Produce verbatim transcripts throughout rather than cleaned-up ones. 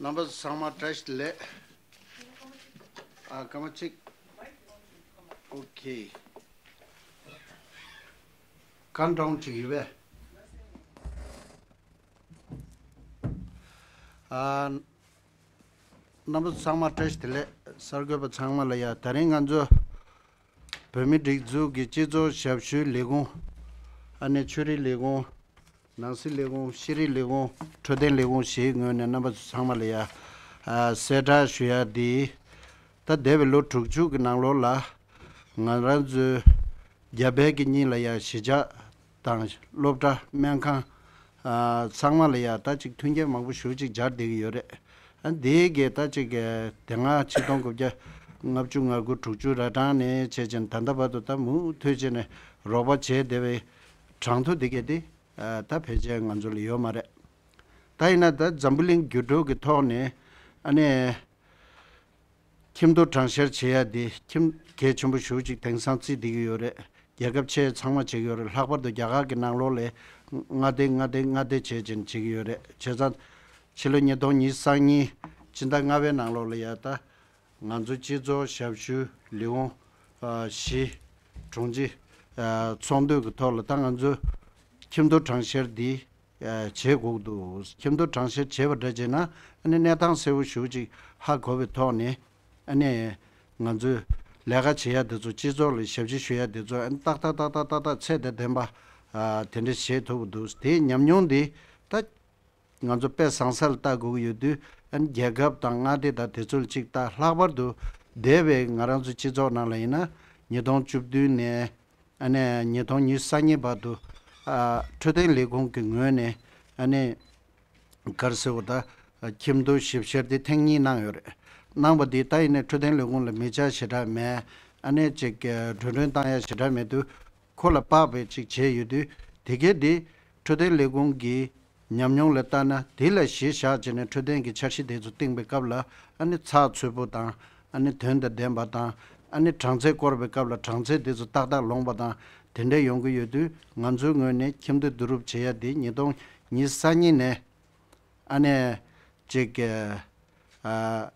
རྣམ་པ་ཚོ་ཚང་མ་བཀྲ་ཤིས་བདེ་ལེགས། ཨ་སྐར་མ་གཅིག་ཨོ་ཁེ། གང་འདྲ་ཅིག་ཡོད་པས། ཨ་རྣམ་པ་ཚོ་ཚང་མ་བཀྲ་ཤིས་བདེ་ལེགས། གསར་འགོད་པ་ཚང་མ་ལ་ཡ། ད་རིང་ང་ཚོ་བོད་མི་སྒྲིག་འཛུགས་ཀྱི་སྤྱི་ཚོགས་ཞབས་ཞུའི་ལས་ཁུངས། ཨ་ནི་ཆོས་རིག་ལས་ཁུངས། ནང་སྲིད་ལས་ཁུངས། ཤེས་རིག་ལས་ཁུངས། འཕྲོད་བསྟེན་ལས་ཁུངས་བཞིའི་ངོས་ནས་རྣམ་པ་ཚོ་ཚང་མ་ལ་ཡ། ཨ་གསལ་བསྒྲགས་ཞུ་ཡ་འདི། ད་འདས་པའི་ལོ་དྲུག་ཅུ་གི་ནང་ལོགས་ལ་ང་རང་ཚོའི་རྒྱ་བལ་གྱི་གཉིས་ལ་ཡ་གཞིས་ཆགས་དང་སློབ་གྲྭ། སྨན་ཁང་། ཨ་ཚང་མ་ལ་ཡ་ད་ཅིག་མཐུན་རྐྱེན་མང་པོ་ཞེ་པོ་ཅིག་སྦྱར་བསྡད་ཀྱི་ཡོད་རེད། ཨ་འདི་གས་ད་ཅིག་གི་དེ་སྔ་ཆིག་སྟོང་དགུ་བརྒྱ་ལྔ་བཅུ་ང་དགུ་དྲུག་ཅུ་ར་གྲངས་ནས་བྱས་ཙང་ད་ལྟ་བར་དུ་ད་མུ་མཐུད་བྱས་ནས་རོགས་པ་བྱས་བསྡད་པའི་གྲངས་ཐོ་འདི་གས་དེ། ཨ་ད་ཕལ་ཆེར་ང་ཚོ་ལ་ཡོད་མ་རེད། ད་ཡིན་ན་ད་འཛམ་བུ་གླིང་འགྱུར་འགྲོས་ཀྱི་ཐོག་ནས་ཨ་ནི་ཁྱིམ་ཐོ་གྲངས་བཤེར་བྱེད་ཡ་དེ་ཁྱིམ་གལ་ཆེན་པོ་ཞེ་པོ་ཅིག་དེང་སང་བརྩིས་བསྡད་ཀྱི་ཡོད་རེད། རྒྱལ་ཁབ་ཆེ་ཚང་མ་བྱེད་ཀྱི་ཡོད་རེད། ལྷག་པར་དུ་རྒྱ་གར་གྱི་ནང་ལོགས་ལ་མངའ་སྡེ་མངའ་སྡེ་མངའ་སྡེ་བྱས་ཅིང་བྱེད་ཀྱི་ཡོད་རེད། བྱས་ཙང་ཕྱི་ལོ་ཉིས་སྟོང་ཉི་ཤུ་རྩ་གཉིས་སྤྱི་ཟླ་ལྔ་པའི་ནང་ལོགས་ལ་ཡ་ད་ང་ཚོ་སྤྱི་ཚོགས་ཞབས་ཞུ་ལས་ཁུངས་ཨ་བཞི་དྲུང་ཆེ་ཨ་ཚོགས་འདུ་གི་ཐོག་ལ་ད་ང་ཚོ་ཁྱིམ་ཐོ་གྲངས་བཤེར་འདི་ཨ་བྱེད་དགོས་འདུག་ཁྱིམ་ཐོ་གྲངས་བཤེར་བྱས་པ་འདྲ་བྱས་ན་ཨ་ནི་གནས་སྟངས་གསལ་པོ་ཞེ་པོ་ཅིག་ཧ་གོ་བའི་ཐོག་ནས་ཨ་ནི་ང་ཚོས་ལས་ཀ་བྱེད་ཡ་དེ་ཚོ། སྤྱི་ཚོགས་ལ་ཞབས་ཕྱི་ཞུ་ཡ་དེ་ཚོ་ཨ་ནི་ཏག་ཏག་ཏག་ཏག་ཏག་ཏག་ཚད་དང་ལྡན་པ་ཨ་དེ་འདྲ་བྱེད་ཐུབ་ཀྱི་འདུག་དེའི་ཉམས་མྱོང་འདི་ད་ང་ཚོ་དཔེ་བཟང་ས་ལ་ལྟ་དགོས་ཀྱི་ཡོད་དུས། ཨ་ནི་རྒྱལ་ཁབ་དང་མངའ་སྡེ་དང་དེ་ཚོ་ལ་གཅིག་ལྟ། ལྷག་པར་དུ་འདས་པའི་ང་རང་ཚོ་སྤྱི་ཚོགས་ནང་ལ་ཡིན་ན་ཉིས་སྟོང་བཅུ་བདུན་ནས་ཨ་ནི་ཉིས་སྟོང་ཉི་ཤུ་རྩ་གཉིས་བར་དུ་ཨ་འཕྲོད་བསྟེན་ལས་ཁུངས་ཀྱི་ངོས་ནས་ཨ་ནི་ག་རེ་ཟེར་བ་ད་ཁྱིམ་ཐོ་ཞིབ་བཤེར་དེ་ཐེངས་གཉིས་གནང་ཡོད་རེད། གནང་བ་དེ་ད་ཡིན་ནའི་འཕྲོད་བསྟེན་ལས་ཁུངས་ལ་མི་ཆ་ཞེ་དྲག་མེད། ཨ་ནི་ཅིག་གྲོས་མཐུན་བཏང་ཡ་ཞེ་དྲག་མེད་དུས་ཁོ་ལ་དཔག་པའི་ཅིག་བྱས་ཡོད་དུས། དེ་གས་དེ་འཕྲོད་བསྟེན་ལས་ཁུངས་ཀྱི་ཉམས་མྱོང་ལ་ལྟ་ན་དེ་ལ་གཞི་བཞག་བྱས་ནས་འཕྲོད་བསྟེན་གྱི་འཆར་གཞི་དེ་ཚོ་བཏིང་པའི་སྐབས་ལ་ཨ་ནི་ཚགས་ཚུད་པོ་དང་། ཨ་ནི་དོན་དང་ལྡན་པ་དང་། ཨ་ནི་གྲངས་ཚད་བསྐོར་བའི་སྐབས་ལ་གྲངས་ཚད་དེ་ཚོ་ཏག་ཏག་ལོངས་པ་དང་དེ་འདྲ་ཡོང་གི་ཡོད་དུས། ང་ཚོའི་ངོས་ནས་ཁྱིམ་ཐོ་བསྡུ་རུབ་བྱེད་ཡ་དེ་ཉིས་སྟོང་ཉི་ཤུ་རྩ་གཉིས་ནས་ཨ་ནི་ཅིག་ཨ་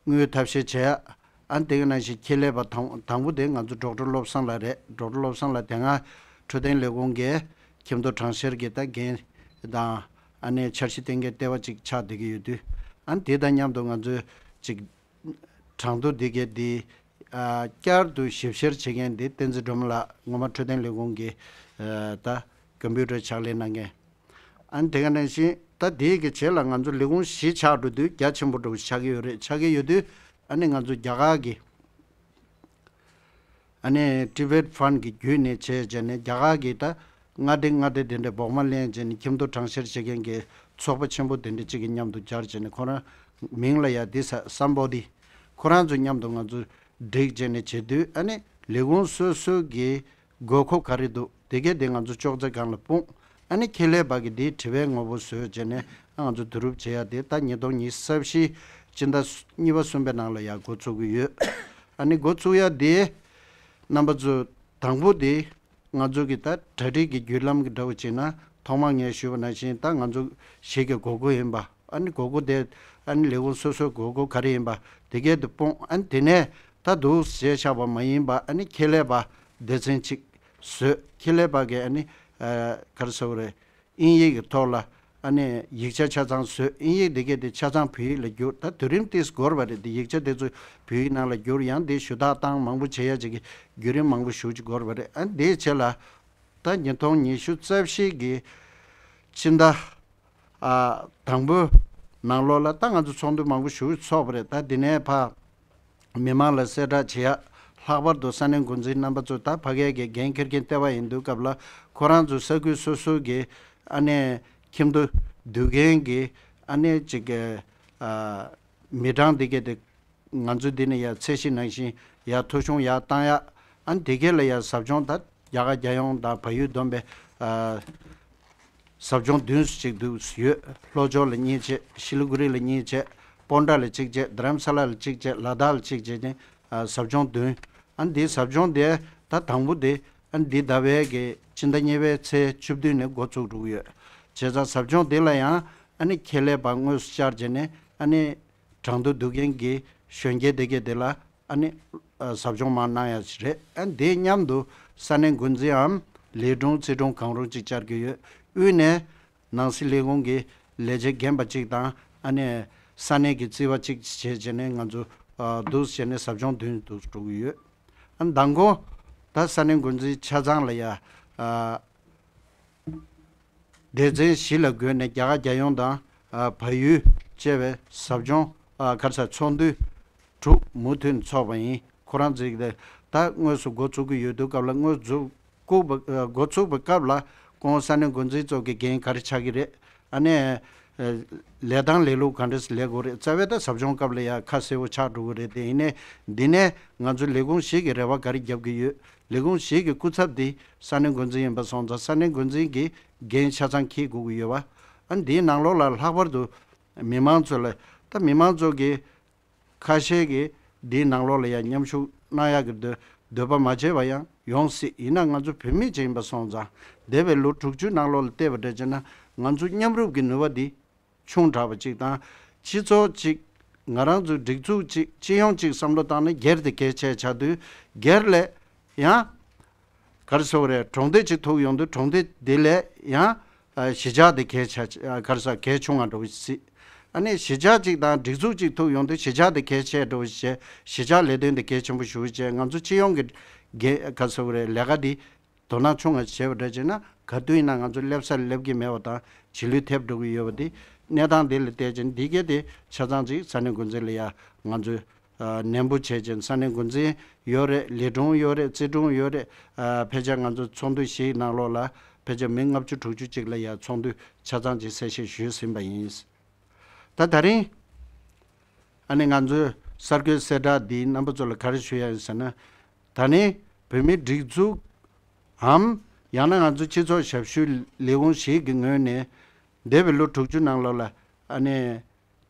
དངུལ་ཐབས་ཤེས་བྱས། ཨ་ནི་དེ་ག་ནང་བཞིན་ཁྱད་ལས་པ་དང་དང་པོ་དེ་ང་ཚོ་ཌོག་ཊར་བློ་བཟང་ལགས་རེད། ཌོག་ཊར་བློ་བཟང་ལགས་དེ་སྔ་འཕྲོད་བསྟེན་ལས་ཁུངས་ཀྱི་ཁྱིམ་ཐོ་གྲངས་བཤེར་གྱི་ད་འགན་དང་ཨ་ནི་འཆར་གཞི་གཏན་འཁེལ་ལྟེ་བ་ཅིག་ཆགས་བསྡད་ཀྱི་ཡོད་དུས། ཨ་ནི་དེ་དང་མཉམ་དུ་ང་ཚོས་ཅིག་གྲངས་ཐོ་འདི་གས་འདི་ཨ་བསྐྱར་དུ་ཞིབ་བཤེར་བྱེད་མཁན་འདི་བསྟན་འཛིན་སྒྲོལ་མ་ལགས། སྔོན་མ་འཕྲོད་བསྟེན་ལས་ཁུངས་ཀྱི་ཨ་ད་ཀམ་པུ་ཊར་ཕྱག་ལས་གནང་མཁན། ཨ་ནི་དེ་ག་ནང་བཞིན་ད་དེའི་གི་རྗེས་ལ་ང་ཚོ་ལས་ཁུངས་བཞི་ཆགས་འགྲོ་དུས་རྒྱ་ཆེན་པོ་འགྲོ་ཆགས་ཀྱི་ཡོད་རེད། ཆགས་ཀྱི་ཡོད་དུས་ཨ་ནི་ང་ཚོ་རྒྱ་གར་གྱི་ཨ་ནི་ཊི་བེཊ་ཕན་གྱི་བརྒྱུད་ནས་བྱས་བྱས་ནས་རྒྱ་གར་གྱི་ད་མངའ་སྡེ་མངའ་སྡེ་དེ་འདྲ་བོགས་མ་ལེན་བྱས་ནས་ཁྱིམ་ཐོ་གྲངས་བཤེར་བྱེད་མཁན་གྱི་ཚོགས་པ་ཆེན་པོ་དེ་འདྲ་གཅིག་གི་མཉམ་དུ་སྦྱར་བྱས་ནས། ཁོ་རང་མིང་ལ་ཡ་དེ་ས་སམ་བྷོ་ཊི། ཁོ་རང་ཚོ་མཉམ་དུ་ང་ཚོ་བསྒྲིགས་བྱས་ནས་བྱེད་དུས། ཨ་ནི་ལས་ཁུངས་སོ་སོ་གི་དགོས་མཁོ་ག་རེ་འདུག་དེ་གས་དེ་ང་ཚོ་ཅོག་ཙེ་སྒང་ལ་སྤུངས། ཨ་ནི་ཁེ་ལས་པ་གི་དེའི་དྲི་བའི་ངོ་བོ་བཟོས་བྱས་ནས་ང་ཚོ་བསྡུ་རུབ་བྱེད་ཡ་དེ་ད་ཉིས་སྟོང་ཉི་ཤུ་རྩ་བཞི་སྤྱི་ཟླ་གཉིས་པ་གསུམ་པའི་ནང་ལ་ཡ་འགོ་ཚུགས་ཀྱི་ཡོད། ཨ་ནི་འགོ་ཚུགས་ཡ་དེ་རྣམ་པ་ཚོ་དང་པོ་དེ་ང་ཚོ་གི་ད་གྲ་སྒྲིག་གི་བརྒྱུད་ལམ་གི་འདྲ་བོ་བྱས་ན། ཐོག་མར་ངས་ཞུས་པ་ནང་བཞིན་ད་ང་ཚོ་ཞིག་གི་དགོས་མཁོ་ཡིན་པ། ཨ་ནི་དགོས་མཁོ་དེ་ཨ་ནི་ལས་ཁུངས་སོ་སོའི་དགོས་མཁོ་ག་རེ་ཡིན་པ་དེ་གས་དེ་སྤུངས། ཨ་ནི་དེ་ནས་ད་འདུག་བྱས་བཞག་པ་མ་ཡིན་པ། ཨ་ནི་ཁེ་ལས་པ་སྡེ་ཚན་གཅིག་བཟོས། ཁེ་ལས་པ་གི་ཨ་ནི་ཨ་ག་རེ་ཟེར་དགོས་རེད། དབྱིན་ཡིག་གི་ཐོག་ལ་ཨ་ནི་ཡིག་ཆ་ཆ་ཚང་བཟོས། དབྱིན་ཡིག་དེ་གས་དེ་ཆ་ཚང་བོད་ཡིག་ལ་བསྒྱུར། ད་དུས་རིམ་ཏིས་འགོར་བ་རེད། དེ་ཡིག་ཆ་དེ་ཚོ་བོད་ཡིག་ནང་ལ་བསྒྱུར། ཡང་དེ་ཞུ་དག་བཏང་། མང་པོ་བྱེད་ཡ་ཅིག་གི་བརྒྱུད་རིམ་མང་པོ་ཞེ་པོ་ཅིག་འགོར་བ་རེད། ཨ་ནི་དེའི་རྗེས་ལ་ད་ཉིས་སྟོང་ཉི་ཤུ་རྩ་བཞི་གི་ཕྱི་ཟླ་ཨ་དང་པོའི་ནང་ལོགས་ལ་ད་ང་ཚོ་ཚོགས་འདུ་མང་པོ་ཞེ་པོ་ཚོགས་པ་རེད། ད་དེ་ནས་ཕར་མི་མང་ལ་གསལ་བསྒྲགས་བྱེད་ཡ། ལྷག་པར་དུ་ས་གནས་འགོ་འཛིན་རྣམ་པ་ཚོ་ད་ཕ་གིའི་གི་འགན་འཁྱེར་མཁན་ལྟེ་བ་ཡིན་དུས་སྐབས་ལ། ཁོ་རང་ཚོ་ས་ཁུལ་སོ་སོ་གི་ཨ་ནི་ཁྱིམ་ཐོ་བསྡུ་མཁན་གྱི་ཨ་ནི་ཅིག་གི་ཨ་མི་གྲངས་དེ་གས་དེ་ང་ཚོ་འདི་ནས་ཡར་ཚད་གཞི་ནང་བཞིན་ཡར་ཐོ་གཞུང་ཡར་བཏང་ཡ། ཨ་ནི་དེ་གས་ལ་ཡར་ཟབ་སྦྱོང་། ད་རྒྱ་གར་རྒྱལ་ཡོངས་དང་བལ་ཡུལ་བསྡོམས་པའི་ཨ་ཟབ་སྦྱོང་བདུན་ཅིག་འདུག་ཡོད། ལྷོ་ཕྱོགས་ལ་གཉིས་བྱས། ཤི་ལི་གུ་རི་ལ་གཉིས་བྱས། པོན་ཌ་ལ་གཅིག་བྱས། རྡ་རམ་ས་ལ་ལ་གཅིག་བྱས། ལ་དྭགས་ལ་གཅིག་བྱས་ནས་ཨ་ཟབ་སྦྱོང་བདུན། ཨ་ནི་འདིའི་ཟབ་སྦྱོང་དེ་ད་དང་པོ་དེ་ཨ་ནི་འདི་ཟླ་བའི་གི་ཕྱི་ཟླ་གཉིས་པའི་ཚེས་བཅུ་བདུན་ནས་འགོ་བཙུགས་འགྲོ་གི་ཡོད། བྱས་ཙང་ཟབ་སྦྱོང་དེ་ལ་ཡང་ཨ་ནི་ཁེ་ལས་པ་དངོས་སུ་བཅར་བྱས་ནས་ ཨ་ནི་གྲངས་ཐོ་བསྡུ་མཁན་གྱི་གཞོན་སྐྱེས་དེ་གས་དེ་ལ་ཨ་ནི་ཨ་ཟབ་སྦྱོང་མར་གནང་ཡ་ཞིག་རེད། ཨ་ནི་དེ་མཉམ་དུ་ས་གནས་འགོ་འཛིན་འམ་ལས་དྲུང་རྩིས་དྲུང་གང་རུང་གཅིག་བཅར་གྱི་ཡོད། དབུས་ནས་ནང་སྲིད་ལས་ཁུངས་ཀྱི་ལས་བྱེད་རྒན་པ་གཅིག་དང་ཨ་ནི་ས་གནས་ཀྱི་རྩིས་པ་གཅིག་བྱས་བྱས་ནས་ང་ཚོ་ཨ་འདུག་བྱས་ནས་ཟབ་སྦྱོང་མདུན་དུ་འགྲོ་གི་ཡོད། ཨ་ནི་མདང་དགོང་ད་ས་གནས་འགོ་འཛིན་ཆ་ཚང་ལ་ཡ་ཨ་སྡེ་ཚན་བཞི་ལ་བགོས་ནས་རྒྱ་གར་རྒྱལ་ཡོངས་དང་ཨ་བལ་ཡུལ་བཅས་པའི་ཟབ་སྦྱོང་ཨ་ག་རེ་ཟེར་ཚོགས་འདུ་དྲུག་མུ་མཐུད་ཚོགས་པ་ཡིན། ཁོ་རང་ཚོས་ད་དངོས་སུ་འགོ་ཚུགས་ཀྱི་ཡོད་དུས་སྐབས་ལ་དངོས་སུ་འགོ་ཚུགས་པའི་སྐབས་ལ་ཁོང་ས་གནས་འགོ་འཛིན་ཚོ་གི་འགན་ག་རེ་ཆགས་ཀྱི་རེད། ཨ་ནི་ལས་སྟངས་ལས་ལུགས་ག་འདྲས་ལས་དགོས་རེད། རྩ་བའི་ད་ཟབ་སྦྱོང་སྐབས་ལ་ཡ་ཁ་གསལ་པོ་ཆགས་འགྲོ་གི་རེད། དེ་ཡིན་ནའི་འདི་ནས་ང་ཚོའི་ལས་ཁུངས་ཤིག་གི་རེ་བ་ག་རེ་རྒྱབ་ཀྱི་ཡོད། ལས་ཁུངས་ཤིག་གི་སྐུ་ཚབ་འདི་ས་གནས་འགོ་འཛིན་ཡིན་པ་སོང་ཙང་ས་གནས་འགོ་འཛིན་གྱི་འགན་ཆ་ཚང་འཁྱེར་དགོས་ཀྱི་ཡོད་པ། ཨ་ནི་འདིའི་ནང་ལོགས་ལ་ལྷག་པར་དུ་མི་མང་ཚོ་ལ་ད་མི་མང་ཚོ་གི་ཁ་ཤས་ཀྱིས་འདིའི་ནང་ལོགས་ལ་ཡང་མཉམ་ཞུགས་གནང་ཡག་གི་འདོད་འདོད་པ་མ་བྱས་པ་ཡང་ཡོང་སྲིད། ཡིན་ན་ང་ཚོ་བོད་མི་ཅིག་ཡིན་པ་སོང་ཙང་འདས་པའི་ལོ་དྲུག་ཅུ་ནང་ལོགས་ལ་བལྟས་པ་འདྲ་བྱས་ན་ང་ཚོ་མཉམ་རུབ་ཀྱི་ནུས་པ་འདི་ཆུང་དྲགས་པ་ཅིག་དང་། སྤྱི་ཚོགས་ཅིག་ང་རང་ཚོའི་སྒྲིག་འཛུགས་ཅིག་སྤྱི་ཡོངས་ཅིག་བསམ་བློ་བཏང་ན་སྒེར་དེ་གལ་ཆེ་ཆགས་དུས་སྒེར་ལས་ཡང་ག་རེ་ཟེར་དགོས་རེད། གྲོང་སྡེ་ཅིག་ཐུག་ཡོང་དུས་གྲོང་སྡེ་དེ་ལས་ཡང་ཨ་གཞིས་ཆགས་དེ་གལ་ཆེ་ཨ་ག་རེ་ཟེར་གལ་ཆུང་བ་འགྲོ་གི་སྲིད། ཨ་ནི་གཞིས་ཆགས་ཅིག་དང་སྒྲིག་འཛུགས་ཅིག་ཐུག་ཡོང་དུས་གཞིས་ཆགས་དེ་གལ་ཆེ་འགྲོ་བྱས་གཞིས་ཆགས་ལས་དོན་དེ་གལ་ཆེན་པོ་ཞུ་བྱས་ང་ཚོ་སྤྱི་ཡོངས་ཀྱི་གལ་ག་རེ་ཟེར་དགོས་རེད། ལས་ཀ་འདི་དོ་སྣང་ཆུང་བ་བྱས་པ་འདྲ་བྱས་ན་ག་དུས་ཡིན་ན་ང་ཚོ་སླེབས་སར་སླེབས་ཀྱི་མེད་པ་དང་བྱིས་ལུས་ཐེབས་འགྲོ་གི་ཡོད་པ་འདི་གནས་སྟངས་འདི་ལ་བལྟས་ཅིང་འདི་གས་དེ་ཆ་ཚང་ཅིག་ས་གནས་འགོ་འཛིན་ལ་ཡ་ང་ཚོས་ཨ་ནན་པོ་བྱས་ཅིང་ས་གནས་འགོ་འཛིན་ཡོད་རེད། ལས་དྲུང་ཡོད་རེད། རྩིས་དྲུང་ཡོད་རེད། ཨ་ཕལ་ཆེར་ང་ཚོ་ཚོགས་འདུ་བཞིའི་ནང་ལོགས་ལ་ཕལ་ཆེར་མི་ལྔ་བཅུ་དྲུག་ཅུ་ཅིག་ལ་ཡ་ཚོགས་འདུ་ཆ་ཚང་ཅིག་གསལ་བཤད་ཞུས་ཟིན་པ་ཡིན། ད་ད་རིང་ཨ་ནི་ང་ཚོའི་གསར་འགོད་གསལ་བསྒྲགས་འདིའི་རྣམ་པ་ཚོ་ལ་ག་རེ་ཞུ་ཡ་ཡིན་ཟེར་ན། ད་ནི་བོད་མིའི་སྒྲིག་འཛུགས་འམ་ཡང་ན་ང་ཚོ་སྤྱི་ཚོགས་ཞབས་ཞུའི་ལས་ཁུངས་ཤིག་གི་ངོས་ནས་འདས་པའི་ལོ་དྲུག་ཅུ་ནང་ལོགས་ལ་ཨ་ནི་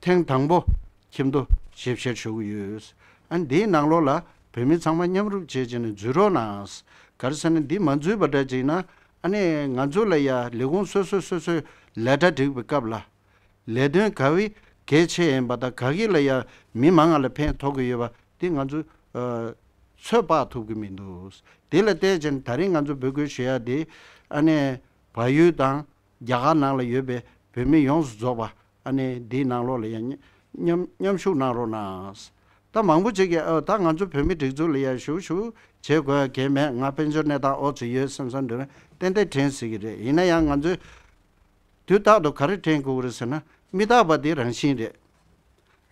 ཐེངས་དང་པོ་ཁྱིམ་ཐོ་ཞིབ་བཤེར་ཞུ་གི་ཡོད། ཨ་ནི་འདིའི་ནང་ལོགས་ལ་བོད་མི་ཚང་མ་མཉམ་རུབ་བྱས་བྱས་ནས་འཛུལ་རོགས་གནང་། ག་རེ་ཟེར་ན་འདི་མ་འཛུལ་བ་འདྲ་ཅིག་ན་ཨ་ནི་ང་ཚོ་ལ་ཡ་ལས་ཁུངས་སོ་སོ་སོ་སོའི་ལས་གྲྭ་སྒྲིག་པའི་སྐབས་ལ། ལས་དོན་ག་བའི་གལ་ཆེ་ཡིན་པ་དང་ག་གི་ལ་ཡ་མི་མང་ང་ལ་ཕན་ཐོགས་ཀྱི་ཡོད་པ་དེ་ང་ཚོ་ཨ་ཚོད་དཔག་ཐུབ་ཀྱི་མི་འདུག་དེ་ལ་བལྟས་ཙང་ད་རིང་ང་ཚོ་འབོད་སྐུལ་ཞུ་ཡ་དེ་ཨ་ནི་བལ་ཡུལ་དང་རྒྱ་གར་ནང་ལ་ཡོད་པའི་བོད་མི་ཡོངས་སུ་རྫོགས་པ་ཨ་ནི་འདིའི་ནང་ལོགས་ལ་ཡ་མཉམ་མཉམ་ཞུགས་གནང་རོགས་གནང་། ད་མང་པོ་ཅིག་གིས་ཨ་ད་ང་ཚོ་བོད་མི་སྒྲིག་འཛུགས་ལ་ཡ་ཞུགས་ཞུགས་བྱེད་དགོས་ཡ་གལ་མེད། ང་དཔལ་འབྱོར་གནས་སྟངས་ཨོ་ཙི་ཡོད་བསམ་བསམ་འདུག་ན་ཏན་ཏན་དྲན་སྲིད་ཀྱི་རེད། ཡིན་ན་ཡང་ང་ཚོས་དུས་རྟག་ཏུ་ག་རེ་དྲན་དགོས་ཀྱི་རེད་ཟེར་ན་མི་རྟག་པ་དེ་རང་བཞིན་རེད།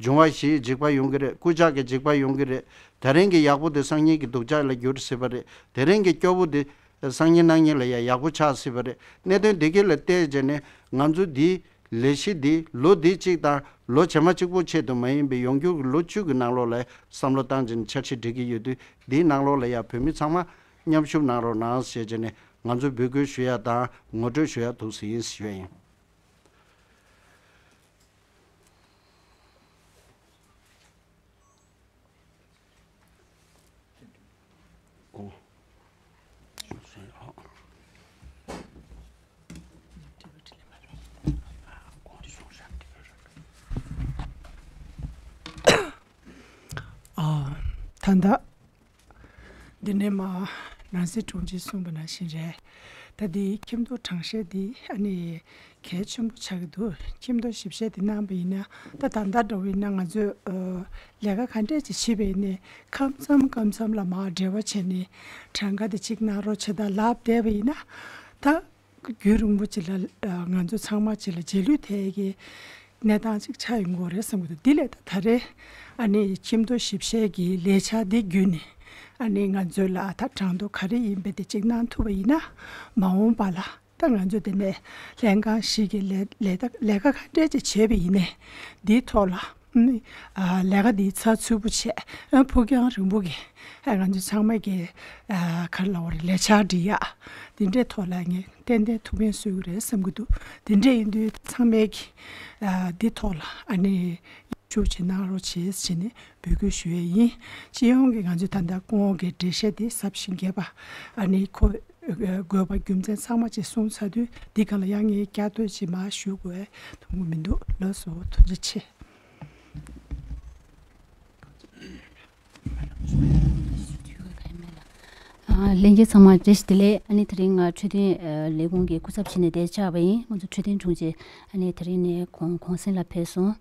འབྱུང་བ་བཞིའི་འཇིགས་པ་ཡོང་གི་རེད། རྐུ་ཇག་གི་འཇིགས་པ་ཡོང་གི་རེད། དེ་རིང་གི་ཡག་པོ་དེ་སང་ཉིན་གྱི་སྡུག་ཅག་ལ་འགྱུར་སྲིད་པ་རེད། དེ་རིང་གི་སྐྱོ་པོ་དེ་སང་ཉིན་གནངས་ཉིན་ལ་ཡང་ཡག་པོ་ཆགས་སྲིད་པ་རེད། གནད་དོན་འདི་ག་ལ་བལྟས་བྱས་ནས་ང་ཚོ་འདིའི་ལས་གཞི་འདི་ལོ་འདི་གཅིག་དང་ལོ་རྗེས་མ་གཅིག་པོ་ཆེད་དུ་མ་ཡིན་པའི་ཡོང་རྒྱུ་གི་ལོ་བཅུ་གི་ནང་ལོགས་ལ་བསམ་བློ་བཏང་བྱས་ནས་འཆར་གཞི་སྒྲིག་གི་ཡོད་དུས་འདིའི་ནང་ལོགས་ལ་ཡང་བོད་མི་ཚང་མ་མཉམ་ཞུགས་གནང་རོགས་གནང་ཞེས་བྱས་ནས་ང་ཚོས་འབོད་སྐུལ་ཞུ་ཡ་དང་ངོ་སྤྲོད་ཞུ་ཡ་འདུག་ཟེར་ཡིན་ཞུ་ཡ་ཡིན། ཨ། ད་ལྟ་འདི་ནས་མ་ནང་སྲིད་དྲུང་ཆེས་གསུངས་པ་ནང་བཞིན་རེད། ད་འདི་ཁྱིམ་ཐོ་གྲངས་བཤེར་འདི་ཨ་ནི་གལ་ཆེན་པོ་ཆགས་ཀྱི་འདུག་ཁྱིམ་ཐོ་ཞིབ་བཤེར་འདི་གནང་པ་ཡིན་ན་ད་ད་ལྟ་འགྲོ་བ་ཡིན་ན་ང་ཚོས་ཨ་ལས་ཀ་ག་འདྲས་ཅིག་བྱེད་པ་ཡིན་ནའི་ཁ་མཚམས་ཁ་མཚམས་ལ་མ་འབྲེལ་བ་བྱས་ནས་གྲངས་ཀ་འདི་གཅིག་གནང་རོགས་བྱེད་དང་ལབ་བསྡད་པ་ཡིན་ན་ད། རྒྱུན་རིང་པོ་ཅིག་ལ་ང་ཚོ་ཚང་མ་ཅིག་ལ་རྗེས་ལུས་ཐེབས་ཀྱི་གནས་སྟངས་ཅིག་ཆགས་ཡོང་གི་རེད་བསམ་གྱི་འདུག་འདི་ལས་ད་ད་རེས་ཨ་ནི་ཁྱིམ་ཐོ་ཞིབ་བཤེར་གྱི་ལས་འཆར་འདི་བརྒྱུད་ནས་ཨ་ནི་ང་ཚོ་ལ་ད་གྲངས་ཐོ་ག་རེ་ཡིན་པའི་དེ་ཅིག་གནང་ཐུབ་པ་ཡིན་ན་མ་འོངས་པ་ལ་ད་ང་ཚོ་དེ་ནས་ལྷན་ཁང་ཞིག་གི་ལས་ལས་ལས་ཀ་ག་འདྲས་ཅིག་བྱས་པ་ཡིན་ནའི་འདིའི་ཐོག་ལ། ཨ་ལས་ཀ་འདི་ཚགས་ཚུད་པོ་བྱས། ཨ་ཕུགས་རྒྱང་རིང་པོ་གི་ཨ་ང་ཚོ་ཚང་མ་གི་ཨ་ག་རེ་ལབ་དགོས་རེད། ལས་འཆར་སྒྲིག་ཡག་འདི་འདྲའི་ཐོག་ལ་ངས་ཏན་ཏན་ཐུགས་ཕན་གསོས་ཀྱི་རེད་བསམ་གྱི་འདུག་དེ་འདྲ་ཡིན་དུས་ཚང་མས་གི་ཨ་འདི་ཐོག་ལ་ཨ་ནི་ཤུགས་ཆེ་གནང་རོགས་བྱེད་ཟེར་ནས་འབོད་སྐུལ་ཞུ་ཡས་ཡིན། སྤྱི་ཡོངས་ཀྱི་ང་ཚོ་ད་ལྟ་སྐུ་ངོ་གི་འགྲེལ་བཤད་འདི་ཟབ་ཞིང་རྒྱས་པ་ཨ་ནི་ཁོ་དགོས་པ་རྒྱུ་མཚན་ཚང་མ་ཅིག་གསུངས་ཚར་དུས་འདི་སྒང་ལ་ཡང་ངས་བསྐྱར་ཟློས་ཅིག་མར་ཞུ་དགོས་མཐོང་གི་མི་འདུག་ལགས་སོ། ཐུགས་རྗེ་ཆེ། ལྷན་རྒྱས་ཚང་མ་བཀྲ་ཤིས་བདེ་ལེགས། ཨ་ནི་དེ་རིང་ང་འཕྲོད་བསྟེན་ལས་ཁུངས་ཀྱི་སྐུ་ཚབ་བྱས་ནས་འདིར་བཅར་བ་ཡིན། ང་ཚོ་འཕྲོད་བསྟེན་དྲུང་ཆེ་ཨ་ནི་དེ་རིང་ནས་གུང་གུང་སེང་ལ་ཕེབས་སོང་།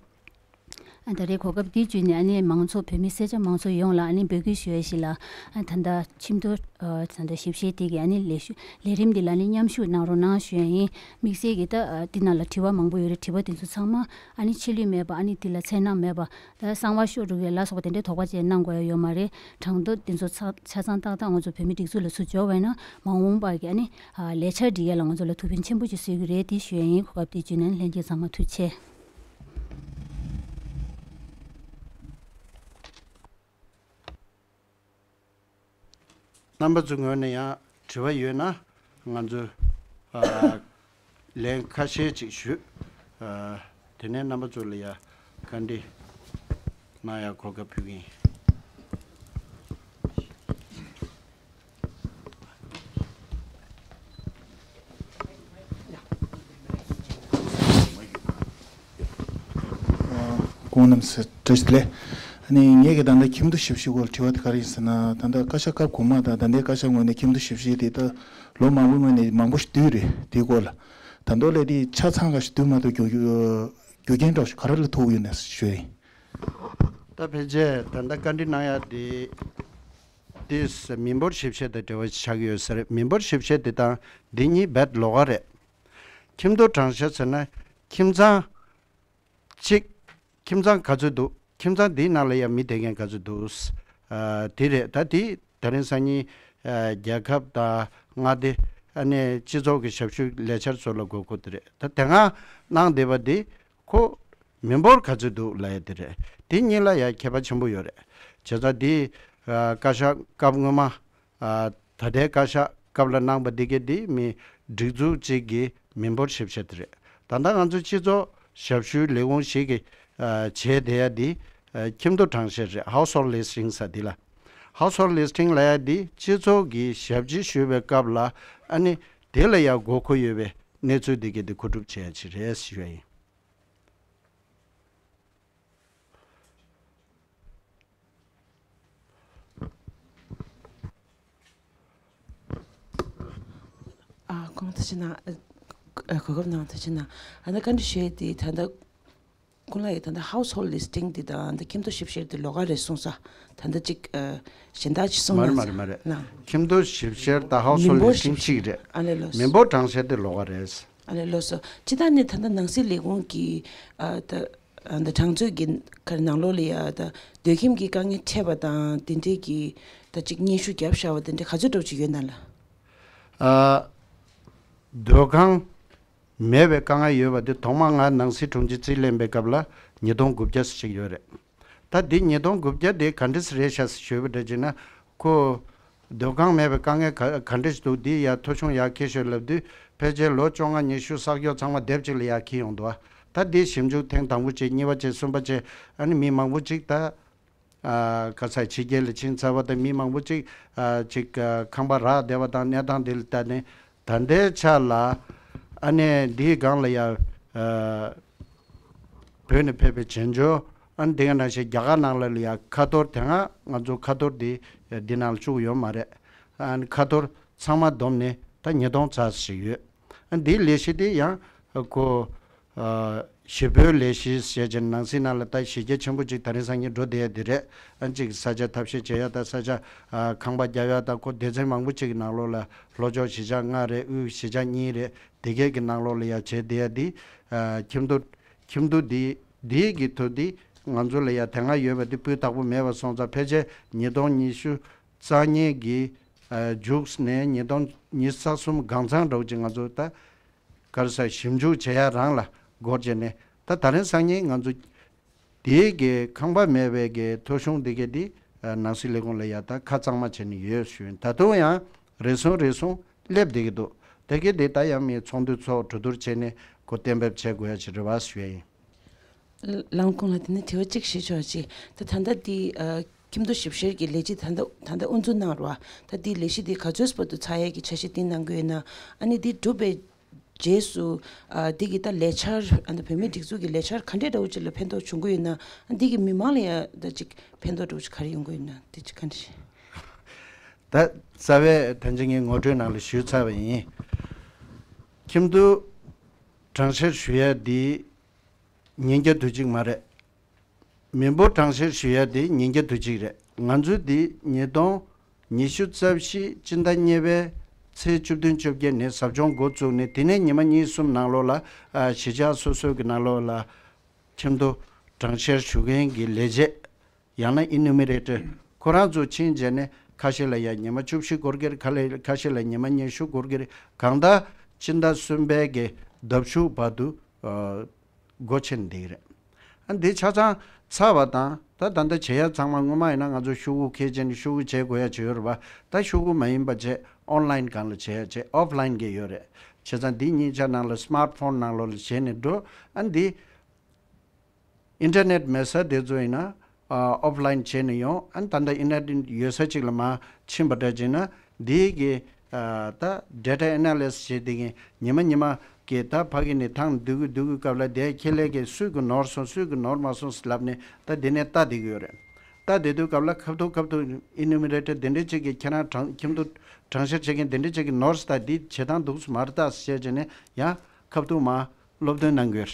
ཨ་ད་རེས་གོ་སྐབས་འདི་བརྒྱུད་ནས་ཨ་ནི་མང་ཚོགས་བོད་མི་སེར་སྐྱ་མང་ཚོགས་ཡོངས་ལ་ཨ་ནི་འབོད་སྐུལ་ཞུ་ཡ་ཞིག་ལ། ཨ་ད་ལྟ་ཁྱིམ་ཐོག་ཨ་ད་ལྟ་ཞིབ་བཤེར་དེ་གི་ཨ་ནི་ལས་ཞུ་ལས་རིམ་འདི་ལ་ཨ་ནི་མཉམ་ཞུགས་གནང་རོགས་གནང་ཞུ་ཡ་ཡིན། དམིགས་བསལ་གྱི་ད་ཨ་འདི་ནང་ལ་དྲི་བ་མང་པོ་ཡོད་རེད། དྲི་བ་དེ་ཚོ་ཚང་མ་ཨ་ནི་ཕྱི་ལུས་མེད་པ་ཨ་ནི་འདི་ལ་འཚེར་སྣང་མེད་པ། ད་གསང་བ་ཤོར་འགྲོ་གི་ལ་སོགས་པ་དེ་འདྲའི་དོགས་པ་ཅན་གནང་དགོས་ཡ་ཡོད་མ་རེད། གྲངས་ཐོ་དེ་ཚོ་ཆ་ཆ་ཚང་ཏག་ཏག་ང་ཚོ་བོད་མི་སྒྲིག་འཛུགས་ལ་ཚུར་འབྱོར་བས་ན་མ་འོངས་པར་གྱི་ཨ་ནི་ཨ་ལས་འཆར་སྒྲིག་ཡ་ལ་ང་ཚོ་ལ་ཐུགས་ཕན་ཆེན་པོ་ཅིག་གསོས་ཀྱི་རེད། དེ་ཞུ་ཡ་ཡིན། གོ་སྐབས་དེ་བརྒྱུད་ནས་ལྷན་རྒྱས་ཚང་མ་ཐུགས་རྗེ་ཆེ། རྣམ་པ་ཚོའི་ངོས་ནས་ཡང་དྲི་བ་ཡོད་ན་ང་ཚོས་ཨ་ལན་ཁ་ཤས་ཅིག་ཞུས། ཨ་དེ་ནས་རྣམ་པ་ཚོ་ལ་ཡ་བཀའ་འདྲི་གནང་ཡ་གོ་སྐབས་ཕུལ་གྱི་ཡིན། སྐུ་ངོ་རྣམ་ཚོ་བཀྲ་ཤིས་བདེ་ལེགས། ཨ་ནི་ངེད་ཀྱི་ད་ལྟ་ཁྱིམ་སྡོད་ཞབས་ཞུའི་སྐོར་དྲི་བ་དེ་ག་རེ་ཡིན་ཟེར་ན། ད་ལྟ་བཀའ་ཤག་སྐབས་གོང་མ་དང་ད་ལྟའི་བཀའ་ཤག་ངོས་ནས་ཁྱིམ་སྡོད་ཞབས་ཞུ་དེ་ད་ལོ་མང་པོའི་སྔོན་ནས་མང་པོ་ཞིག་བསྡུས་རེད། དེའི་སྐོར་ལ་ད་མདོ་ལས་དེ་ཆ་ཚང་ག་ཞིག་བསྡུས་མ་ཐུབ་རྒྱུ་རྒྱུ་རྒྱུ་རྐྱེན་འདྲ་ཞིག་ག་རེ་ལ་ཐུག་ཡོད་ན་ཞུ་ཡིན། ད་ཕལ་ཆེར་ད་ལྟ་བཀའ་འདྲི་གནང་ཡ་དེ་དེ་མི་འབོར་ཞིབ་བཤེར་དང་འབྲེལ་བ་ཆགས་ཀྱི་ཡོད་ས་རེད། མི་འབོར་ཞིབ་བཤེར་དེ་དང་འདི་གཉིས་རྦད་ལོགས་ཀ་རེད། ཁྱིམ་སྡོད་གྲངས་བཤེར་ཟེར་ན་ཁྱིམ་ཚང་གཅིག་ཁྱིམ་ཚང་ག་ཚོད་འདུག་ཁྱིམ་ཚང་འདིའི་ནང་ལ་ཡང་མི་བསྡད་མཁན་ག་ཚོད་འདུག་ཨ་དེ་རེད། ད་དེ་ད་རིང་སང་ཉིན་ཨ་རྒྱལ་ཁབ་དང་མངའ་སྡེ་ཨ་ནི་སྤྱི་ཚོགས་ཀྱི་ཞབས་ཞུའི་ལས་འཆར་ཚོ་ལ་དགོས་མཁོ་དེ་རེད། ད་དེ་སྔ་གནང་བསྡད་པ་འདི་ཁོ་མི་འབོར་ག་ཚོད་འདུག་ལབ་ཡ་དེ་རེད། དེ་གཉིས་ལ་ཡང་ཁྱད་པར་ཆེན་པོ་ཡོད་རེད། བྱས་ཙང་འདི་ཨ་བཀའ་ཤག་སྐབས་སྔོན་མ། ཨ་ད་ལྟའི་བཀའ་ཤག་སྐབས་ལ་གནང་པ་འདི་གའི་འདི་མི་སྒྲིག་འཛུགས་གཅིག་གི་མི་འབོར་ཞིབ་བཤེར་དེ་རེད། ད་ལྟ་ང་ཚོ་སྤྱི་ཚོགས་ཞབས་ཞུའི་ལས་ཁུངས་ཤིག་གིས་ཨ་བྱས་བསྡད་ཡ་འདི་ཨ་ཁྱིམ་སྡོད་གྲངས་བཤེར་རེད། Household Listing ཟེར་འདི་ལ། Household Listing ལབ་ཡ་འདི་སྤྱི་ཚོགས་ཀྱི་ཞབས་ཕྱི་ཞུ་བའི་སྐབས་ལ་ཨ་ནི་དེ་ལ་ཡ་དགོས་མཁོ་ཡོད་པའི་གནས་ཚུལ་འདི་གའི་འདི་མཁོ་སྒྲུབ་བྱེད་ཡ་ཅིག་རེད་ཞུ་ཡ་ཡིན། ཨ་ཁོང་ཐུགས་རྗེ་གནང་། ཨ་གོ་སྐབས་གནང་ཐུགས་རྗེ་གནང་། ཨ་ནི་བཀའ་འདྲི་ཞུ་ཡས་དེ་ད་ལྟ་ཁོང་ལ་ཡི་ད་ལྟ་Household Listing དེ་དང་ད་ཁྱིམ་སྡོད་ཞིབ་བཤེར་དེ་ལོགས་ཀ་རེད་གསུངས་ས། ད་ལྟ་གཅིག་ཨ་གཞན་དག་ཅིག་གསུངས་མ་རེད་གནང་མ་རེད་མ་རེད། ལགས། ཁྱིམ་སྡོད་ཞིབ་བཤེར་དང་Household Listing གཅིག་རེད། ཨ་ལས་ལོས་སོ། མི་འབོར་གྲངས་བཤེར་དེ་ལོགས་ཀ་རེད། ཨ་ལས་ལོས་སོ། སྤྱིར་བཏང་ནས་ད་ལྟ་ནང་སྲིད་ལས་ཁུངས་ཀྱི་ཨ་ད་ཨ་ད་གྲངས་མཛོད་ཀྱི་ཁར་ནང་ལོགས་ལ་ཡ་ད་སྡོད་ཁྱིམ་གྱི་དཀའ་ངལ་འཕྲད་པ་དང་དེ་འདྲས་ཀྱི་ད་ཅིག་སྙན་ཞུ་བརྒྱབ་བཞག་པ་དེ་འདྲས་ག་ཚོད་འདྲ་པོ་ཅིག་ཡོད་ན་ལགས། ཨ་སྡོད་ཁང་མེད་པའི་དཀའ་ངལ་ཡོད་པ་དེ་ཐོག་མར་ང་ནང་སྲིད་དྲུང་ཆེ་རྩིས་ལེན་པའི་སྐབས་ལ་ཉིས་སྟོང་དགུ་བརྒྱ་ཞིག་ཡོད་རེད། ད་འདི་ཉིས་སྟོང་དགུ་བརྒྱ་དེ་ག་འདྲས་རེད་ཤག་ཞུས་པ་འདྲ་བྱས་ན་ཁོ་སྡོད་ཁང་མེད་པའི་དཀའ་ངལ་ག་ག་འདྲས་འདུག་འདི་ཡ་ཐོ་གཞུང་ཡར་འཁྱེར་ཤོག་ལབ་དུས་ཕལ་ཆེར་ལོ་བཅོ་ལྔ་ཉི་ཤུ་བསགས་རྒྱུ་ཚང་མ་སྡེབ་གཅིག་ལ་ཡར་འཁྱེར་ཡོང་འདུག་ད་འདི་ཞིབ་འཇུག་ཐེངས་དང་པོ་བྱས་གཉིས་པ་བྱས་གསུམ་པ་བྱས་ཨ་ནི་མི་མང་པོ་ཅིག་ད་ཨ་ག་ས་ཕྱི་རྒྱལ་ལ་ཕྱིན་ཚར་བ་དང་མི་མང་པོ་ཅིག་ཨ་ཅིག་ཨ་ཁང་པ་རག་བསྡད་པ་དང་གནས་སྟངས་འདི་ལ་བལྟས་ནས་ད་ལྟའི་ཆ་ལ་ཨ་ནི་འདིའི་སྒང་ལ་ཡ་ཨ་བོད་ནས་ཕེབས་པའི་བྱེས་འབྱོར་ཨ་ནི་དེ་ག་ནང་བཞིན་རྒྱ་གར་ནང་ལ་ལ་ཡ་ཁ་ཐོར་དེ་སྔ་ང་ཚོ་ཁ་ཐོར་འདི་འདི་ནང་ལ་བཅུག་ཡོད་མ་རེད། ཨ་ནི་ཁ་ཐོར་ཚང་མ་བསྡོམས་ནས་ད་ཉིས་སྟོང་ཙམ་ཞིག་ཡོད། ཨ་འདིའི་ལས་གཞི་དེ་ཡང་ཁོ་ཨ་གཞིས་སྤོའི་ལས་གཞི་ཞེས་བྱས་ནང་སྲིད་ནང་ལ་ད་གཞི་རྒྱ་ཆེན་པོ་ཅིག་ད་རིང་སང་ཉིན་འགྲོ་བསྡད་ཡ་དེ་རེད། ཨ་ཅིག་ས་ཆ་ཐབས་ཤེས་བྱེད་ཡ་དང་ས་ཆ་ཨ་ཁང་པ་རྒྱག་ཡ་དང་ཁོ་སྡེ་ཚན་མང་པོ་ཅིག་གི་ནང་ལོགས་ལ་ལྷོ་ཕྱོགས་གཞིས་ཆགས་ལྔ་རེད། དབུས་གཞིས་ཆགས་གཉིས་རེད། དེ་གས་ཀྱི་ནང་ལོགས་ལ་ཡ་བྱས་བསྡད་ཡ་འདི་ཨ་ཁྱིམ་ཐོག་ཁྱིམ་ཐོག་འདི་འདི་གི་ཐོག་འདི་ང་ཚོ་ལ་ཡ་དེ་སྔ་ཡོད་པ་འདི་སྤུས་དག་པོ་མེད་པ་སོང་ཙང་ཕལ་ཆེར་ཉིས་སྟོང་ཉི་ཤུ་རྩ་གཉིས་ཀྱི་ཨ་མཇུག་ནས་ཉིས་སྟོང་ཉི་ཤུ་རྩ་གསུམ་གང་ཚང་འདྲ་བོ་ཅིག་ང་ཚོ་ད་ག་རེ་ཟེར་ཞིབ་འཇུག་བྱེད་ཡ་རང་ལ་འགོར་བྱས་ནས་ད་ད་རིང་སང་ཉིན་ང་ཚོ་དེའི་གི་ཁང་པ་མེད་པའི་གི་ཐོ་གཞུང་འདི་གི་འདི་ནང་སྲིད་ལས་ཁུངས་ལ་ཡ་ད་ཁ་གཙང་མ་བྱས་ནས་ཡོད་ཞུ་ཡིན། ད་དུང་ཡང་རེ་ཟུང་རེ་ཟུང་སླེབས་བསྡད་ཀྱི་འདུག་དེ་གི་འདི་ད་ཡང་མི་ཚོགས་འདུ་ཚོགས་གྲོས་བསྡུར་བྱས་ནས་ཁོ་གཏན་འབེབས་བྱེད་དགོས་ཡ་ཅིག་རེད་བ་ཞུ་ཡ་ཡིན། ལགས་ཁོང་ལ་དེ་ནས་དྲི་བ་གཅིག་ཞུ་ཆོག་ཅིག་ད་ད་ལྟ་འདི་ཨ་ཁྱིམ་སྡོད་ཞིབ་བཤེར་གྱི་ལས་གཞི་ད་ལྟ་ད་ལྟ་དབུ་འཛུགས་གནང་རོགས། ད་འདི་ལས་གཞི་འདི་ག་ཚོད་བར་དུ་ཚར་ཡས་ཀྱི་འཆར་གཞི་བཏིང་གནང་གི་ཡོད་ན། ཨ་ནི་འདི་གྲུབ་པའི་རྗེས་སུ་ཨ་འདི་གི་ད་ལས་འཆར་ཨ་ནི་བོད་མིའི་སྒྲིག་འཛུགས་ཀྱི་ལས་འཆར་ག་འདྲས་འདྲ་བོ་ཅིག་ལ་ཕན་ཐོགས་བྱུང་གི་ཡོད་ན། ཨ་འདི་གི་མི་མང་ལ་ཡ་ད་ཅིག་ཕན་ཐོགས་འདྲ་བོ་ཅིག་ག་རེ་ཡོང་གི་ཡོད་ན་འདི་ཅིག་ག་འདྲས། ད་རྩ་བའི་ཐང་ཅིག་ངས་ངོ་སྤྲོད་ནང་ལ་ཞུས་ཚར་བ་ཡིན། ཁྱིམ་དུ་གྲངས་བཤེར་ཞུ་ཡ་འདི་ཉིན་བརྒྱ་དུས་གཅིག་མ་རེད། མི་འབོར་གྲངས་བཤེར་ཞུ་ཡ་དེ་ཉིན་བརྒྱ་དུས་གཅིག་རེད། ང་ཚོས་འདི་ཉིས་སྟོང་ཉི་ཤུ་རྩ་བཞི་སྤྱི་ཟླ་གཉིས་པའི་ཚེས་བཅུ་བདུན་བཅོ་བརྒྱད་ནས་ཟབ་སྦྱོང་འགོ་བཙུགས་ནས། དེ་ནས་ཉི་མ་གཉིས་གསུམ་ནང་ལོགས་ལ་ཨ་གཞིས་ཆགས་སོ་སོའི་གི་ནང་ལོགས་ལ་ཁྱིམ་དུ་གྲངས་བཤེར་ཞུ་མཁན་གྱི་ལས་བྱེད། ཡང་ན་ཨི་ནུ་མི་རེ་ཊར་ཁོ་རང་ཚོ་ཕྱིན་རྗེས་ནས་ཁ་ཤས་ལ་ཡ་ཉི་མ་བཅུ་བཞི་འགོར་གྱི་རེད། ཁ་ལ་ཁ་ཤས་ལ་ཉི་མ་ཉི་ཤུ་འགོར་གྱི་རེད། གང་ལྟར་སྤྱི་ཟླ་གསུམ་པའི་གི་ཟླ་མཇུག་བར་དུ་ཨ་སྒོ་ཕྱེ་ནས་བསྡད་ཀྱི་རེད། ཨ་འདི་ཆ་ཚང་ཚར་བ་དང་། ད་ད་ལྟ་བྱེད་ཡ་ཚང་མ། སྔོན་མ་ཡིན་ན་ང་ཚོ་ཤོག་གུ་འཁྱེར་བྱས་ནས་ཤོག་གུ་བྱེད་དགོས་ཡ་ཅིག་ཡོད་རེད་པ། ད་ཤོག་གུ་མ་ཡིན་པ་བྱས་ཨོན་ལན་སྒང་ལ་བྱེད་ཡ་བྱས་ཨོཕ་ལན་གྱི་ཡོད་རེད། བྱས་ཙང་འདི་གཉིས་ཆ་ནང་ལ་སི་མར་ཕོན་ནང་ལོགས་ལ་བྱས་ནས་འགྲོ། ཨ་འདི་ཨིན་ཊར་ནེཊ་མེད་ས་དེ་ཚོ་ཡིན་ན་ཨ་ཨོཕ་ལན་བྱས་ནས་ཡོང་། ཨ་ད་ལྟ་ཨིན་ཊར་ནེཊ་ཡོད་ས་ཅིག་ལ་མར་ཕྱིན་པ་འདྲ་བྱས་ན། འདིའི་གི་ཨ་ད་ཌེ་ཊ་ཨེ་ན་ལི་སི་སི་བྱེད་དེ་གི་ཉི་མ་ཉི་མ་གི་ད་ཕ་གི་ནས་ཐང་སྡུད་གི་སྡུད་གི་སྐབས་ལ་དེ་ཁྱེད་ལས་ཀྱི་སུས་གི་ནོར་སོང་སུས་གི་ནོར་མ་སོང་ཟེར་ལབ་ནས་ད་འདི་ནས་ལྟ་བསྡད་གི་ཡོད་རེད། ལྟ་བསྡད་དུས་སྐབས་ལ་ཁ་ཐུག་ཁ་ཐུག་ཨི་ནུ་མི་རེ་ཊར་དེ་འདྲ་ཅིག་གི་ཁྱེད་རང་གྲངས་ཁྱིམ་དུ་གྲངས་བཤེར་བྱེད་མཁན་དེ་འདྲ་ཅིག་གི་ནོར་སོང་། ད་འདི་བྱེད་སྟངས་འདུག་སེ་མ་རེད་ད་ཟེར་བྱས་ནས་ཡང་ཁ་ཐུག་མར་སློབ་སྟོན་གནང་དགོས།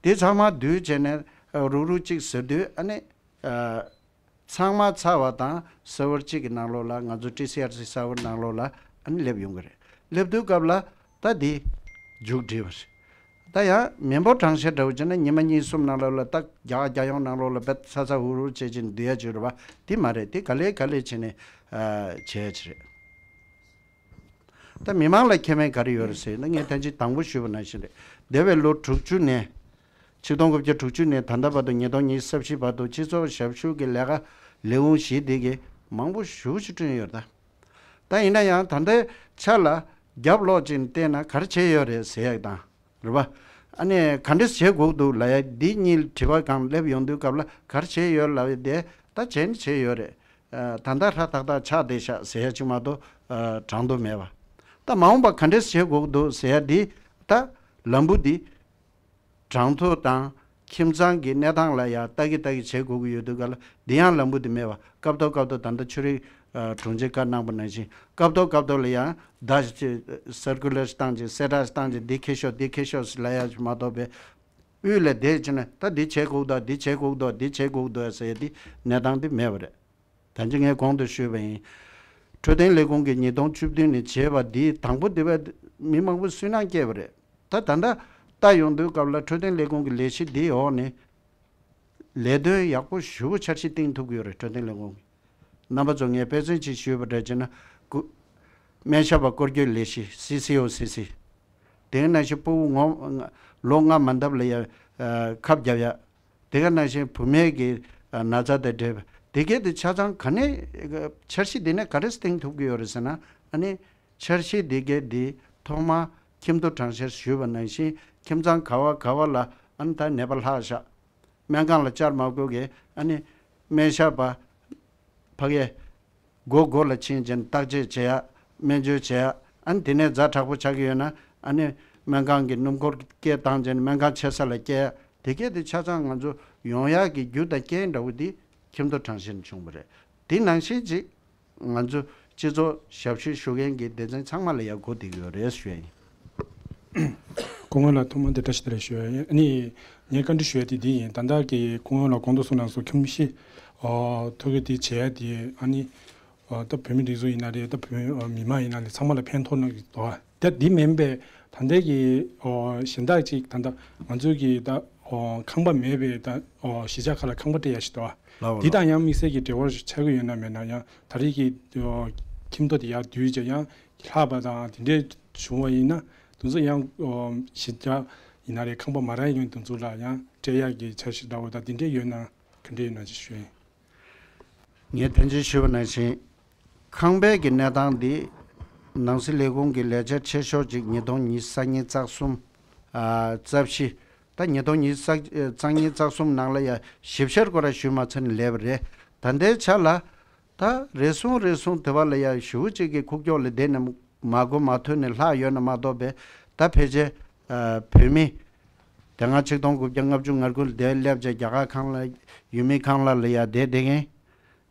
དེ་ཚང་མ་བསྡུས་བྱས་ནས་ཨ་རུག་རུག་ཅིག་ཟེར་དུས། ཨ་ནི་ཨ་ཚང་མ་ཚར་བ་དང་སར་ཝར་གཅིག་གི་ནང་ལོགས་ལ། ང་ཚོ་ཊི་སི་ཨར་སི་སར་ཝར་ནང་ལོགས་ལ་ཨ་ནི་སླེབས་ཡོང་གི་རེད། སླེབས་དུས་སྐབས་ལ་ད་འདི་མཇུག་སྒྲིལ་བ་རེད། ད་ཡང་མི་འབོར་གྲངས་བཤེར་འདྲ་བོ་བྱས་ན་ཉི་མ་གཉིས་གསུམ་ནང་ལོགས་ལ་ད་རྒྱ་གར་རྒྱལ་ཡོངས་ནང་ལོགས་ལ་བེད་ཚ་ཚ་འུར་འུར་བྱེད་ཀྱིན་བསྡུ་ཡ་ཅིག་རེད་པ། འདི་མ་རེད། འདི་ག་ལེ་ག་ལེ་བྱས་ནས་ཨ་བྱས་ཡ་ཅིག་རེད། ད་མི་མང་ལ་ཁེ་ཕན་ག་རེ་ཡོད་རེད་ཟེར་ན། ངས་ཐེངས་གཅིག་དང་པོ་ཞུས་པ་ནང་བཞིན་རེད། འདས་པའི་ལོ་དྲུག་ཅུ་ནས། ཆིག་སྟོང་དགུ་བརྒྱ་དྲུག་ཅུ་ནས་ད་ལྟ་བར་དུ་ཉིས་སྟོང་ཉི་ཤུ་རྩ་བཞི་བར་དུ་སྤྱི་ཚོགས་ཞབས་ཞུ་གི་ལས་ཀ་ལས་ཁུངས་བཞི་དེ་གིས་མང་པོ་ཞེ་པོ་ཅིག་བསྐྲུན་ཡོད་རེད་ད། ད་ཡིན་ན་ཡང་ད་ལྟའི་ཆ་ལ་རྒྱབ་ལོག་ཅིག་བལྟས་ན་ག་རེ་བྱས་ཡོད་རེད་ཟེར་ཡག་དང་། རེད་པ། ཨ་ནི་ག་འདྲས་བྱེད་དགོས་འདུག་ལབ་ཡ་འདི་གཉིས་དྲི་བ་སྒང་སླེབས་ཡོང་དུས་སྐབས་ལ། ག་རེ་བྱས་ཡོད་ལབ་ཡ་དེ་ད་བྱས་ནི་བྱས་ཡོད་རེད། ཨ་ད་ལྟ་ཧྲ་ཐག་ཐག་ཆགས་བསྡད་ཤག་ཟེར་ཡ་ཅིག་མ་གཏོགས་ཨ་དྲང་དོ་མེད་པ། ད་མ་འོངས་པ་ག་འདྲས་བྱེད་དགོས་འདུག་ཟེར་ཡ་འདི་ད་ལམ་བུ་འདི་གྲངས་ཐོ་དང་ཁྱིམ་ཚང་གི་གནས་སྟངས་ལ་ཡ་ལྟ་གི་ལྟ་གི་བྱེད་དགོས་ཀྱི་ཡོད་དུས་སྐབས་ལ། འདི་ཡང་ལམ་བུ་འདི་མེད་པ། སྐབས་ཐོག་སྐབས་ཐོག་ད་ལྟ་ཆོས་རིག་ཨ་དྲུང་ཆེས་བཀའ་གནང་པ་ནང་བཞིན་སྐབས་ཐོག་སྐབས་ཐོག་ལ་ཡང་བརྡ་ཅིག་སར་ཀུ་ལར་བཏང་ཅིག་གསལ་བསྒྲགས་བཏང་ཅིག་འདི་འཁྱེར་ཤོག་འདི་འཁྱེར་ཤོག་ཟེར་ལབ་ཡ་ཅིག་མ་གཏོགས་པའི། དབུས་ལ་བསྡད་བྱས་ན་ད་འདི་བྱེད་དགོས་འདུག་འདི་བྱེད་དགོས་འདུག་འདི་བྱེད་དགོས་འདུག་ཟེར་ཡ་འདི་གནས་སྟངས་འདི་མེད་པ་རེད། ད་ཅི་ངས་གོང་དུ་ཞུས་པ་ཡིན། འཕྲོད་བསྟེན་ལས་ཁུངས་ཀྱིས་ཉིས་སྟོང་བཅུ་བདུན་ནས་བྱས་པ་འདི་དང་པོ་འདི་བས་མི་མང་པོ་སུན་སྣང་སྐྱེས་པ་རེད། ད་ད་ལྟ་ལྟ་ཡོང་དུས་སྐབས་ལ་འཕྲོད་བསྟེན་ལས་ཁུངས་ཀྱི་ལས་གཞི་འདིའི་འོག་ནས་ལས་དོན་ཡག་པོ་ཞེ་པོ་འཆར་གཞི་བཏིང་ཐུབ་ཀྱི་ཡོད་རེད། འཕྲོད་བསྟེན་ལས་ཁུངས་ཀྱིས། རྣམ་པ་ཚོ་ངས་དཔེ་མཚོན་ཅིག་ཞུས་པ་འདྲ་བྱས་ན། སྐུ་སྨན་ཞབས་པ་སྐོར་སྐྱོད་ལས་གཞི་སི་སི་ཨོ་སི་སི། དེ་ནང་བཞིན་ཕྲུ་གུ་ངོ་ལོ་ལྔ་མ་འདབ་ལ་ཡ་ཨ་ཁབ་བརྒྱབ་ཡ། དེ་ག་ནང་བཞིན་བུད་མེད་ཀྱི་ཨ་ན་ཚ་དང་འབྲེལ་བ་དེ་གས་དེ་ཆ་ཚང་ག་ནས་འཆར་གཞི་དེ་ནས་ག་རེ་བཏིང་ཐུབ་ཀྱི་ཡོད་རེད་ཟེར་ན། ཨ་ནི་འཆར་གཞི་དེ་གས་དེ་ཐོག་མ་ཁྱིམ་དུ་གྲངས་བཤེར་ཞུས་པ་ནང་བཞིན་ཁྱིམ་ཚང་ག་བ་ག་བ་ལ་ཨ་ནི་ད་ནད་པ་ལྷག་བཞག་སྨན་ཁང་ལ་བཅར་མ་དགོས་གི། ཨ་ནི་སྨན་ཞབས་པ་ཕ་གིའི་སྒོ་སྒོ་ལ་ཕྱིན་བྱས་ནས་བརྟག་དཔྱད་བྱེད་ཡ། སྨན་བཅོས་བྱེད་ཡ། ཨ་ནི་དེ་ནས་ཛ་དྲག་པོ་ཆགས་ཀྱི་ཡོད་ན་ཨ་ནི་སྨན་ཁང་གི་སྣུམ་འཁོར་སྐད་བཏང་བྱས་ནས་སྨན་ཁང་ཆེ་ས་ལ་སྐྱེལ་ཡ། དེ་གས་དེ་ཆ་ཚང་ང་ཚོ་ཡོང་ཡག་གི་རྒྱུ་དང་རྐྱེན་འདྲ་བོ་འདི་ཁྱིམ་དུ་གྲངས་བཤེར་ནས་བྱུང་བ་རེད། དེ་ནང་བཞིན་ཅིག་ང་ཚོ་སྤྱི་ཚོགས་ཞབས་ཞུ་ཞུ་མཁན་གྱི་སྡེ་ཚན་ཚང་མ་ལ་ཡང་གོ་བསྡད་ཀྱི་ཡོད་རེད་ཞུ་ཡ་ཡིན། སྐུ་ངོ་ལ་ཐོག་མར་འདི་བཀྲ་ཤིས་བདེ་ལེགས་ཞུ་ཡ་ཡིན། ཨ་ནི་ངས་བཀའ་འདྲི་ཞུ་ཡ་དེ་འདི་ཡིན། ད་ལྟ་གི་སྐུ་ངོ་ལ་གོང་དུ་གསུངས་ནང་བཟོ་ཁྱིམ་གཞིས་ཨོ་ཐོ་གི་དེ་བྱས་ཡ་དེ། ཨ་ནི་ཨོ་ད་བོད་མི་སྒྲིག་འཛུགས་ཡིན་ན་རེད། ད་བོད་མི་ཨོ་མི་མང་ཡིན་ན་རེད། ཚང་མ་ལ་ཕན་ཐོགས་ནི་འདུག་ད་འདི་མིན་པའི་ད་ལྟ་གི་ཨོ་གཞན་དག་ཅིག་ད་ལྟ་ང་ཚོ་གི་ད་ཨོ་ཁང་པ་མེད་པའི་ད་ཨོ་གཞིས་ཆགས་ཁག་ལ་ཁང་པ་སྤྲད་ཡ་ཞིག་འདུག་ལགས་འོ་འདི་ལགས། དང་ཡང་དམིགས་བསལ་གྱི་འབྲེལ་བ་ཆགས་ཀྱི་ཡོད་ན་མེད་ན། ཡང་ད་རེས་ཀྱི་ཨོ་ཁྱིམ་ཐོ་དེ་ཡར་བསྡུས་བྱས་ཡང་ལྷག་པ་དང་དེ་འདྲས་བྱུང་བ་ཡིན་ན། དེ་ཚོ་ཡང་ཨོ་གཞིས་ཆགས་ཡིན་ན་རེད། ཁང་པ་མ་རག་མཁན་དེ་ཚོ་ལ་ཡང་སྤྲད་ཡག་གི་འཆར་གཞི་འདྲ་བོ་དང་དེ་འདྲས་ཡོད་ན་ག་འདྲས་ཡོད་ན་ཅིག་ཞུ་ཡིན། ངས་ཐེངས་གཅིག་ཞུས་པ་ནང་བཞིན། ཁང་པའི་གི་གནས་སྟངས་འདི་ནང་སྲིད་ལས་ཁུངས་ཀྱི་ལས་འཆར་ཆེ་ཤོས་ཅིག་ཉིས་སྟོང་ཉི་ཤུ་རྩ་གཉིས་རྩ་གསུམ། ཨ་རྩ་བཞི། ད་ཉིས་སྟོང་ཉི་ཤུ་རྩ་གཉིས་རྩ་གསུམ་ནང་ལ་ཡ་ཞིབ་བཤེར་སྐོར་ར་ཞུས་མ་ཚར་ནས་སླེབས་པ་རེད། ད་ལྟའི་ཆ་ལ་ད་རེ་ཟུང་རེ་ཟུང་དེ་བ་ལ་ཡ་ཞེ་པོ་ཅིག་གི་ཁུག་ཀྱོག་ལ་བསྡད་ནས་མ་གོ་མ་ཐོས་ནས་ལྷག་ཡོད་ན་མ་གཏོགས་པའི། ད་ཕལ་ཆེར་ཨ་བོད་མི་དེ་སྔ་ཆིག་སྟོང་དགུ་བརྒྱ་ལྔ་བཅུ་ང་དགུ་ལ་དེར་སླེབས་བྱས་རྒྱ་གར་ཁང་གླ་ཡུལ་མི་ཁང་གླ་ལ་ཡ་བསྡད་བསྡད་མཁན།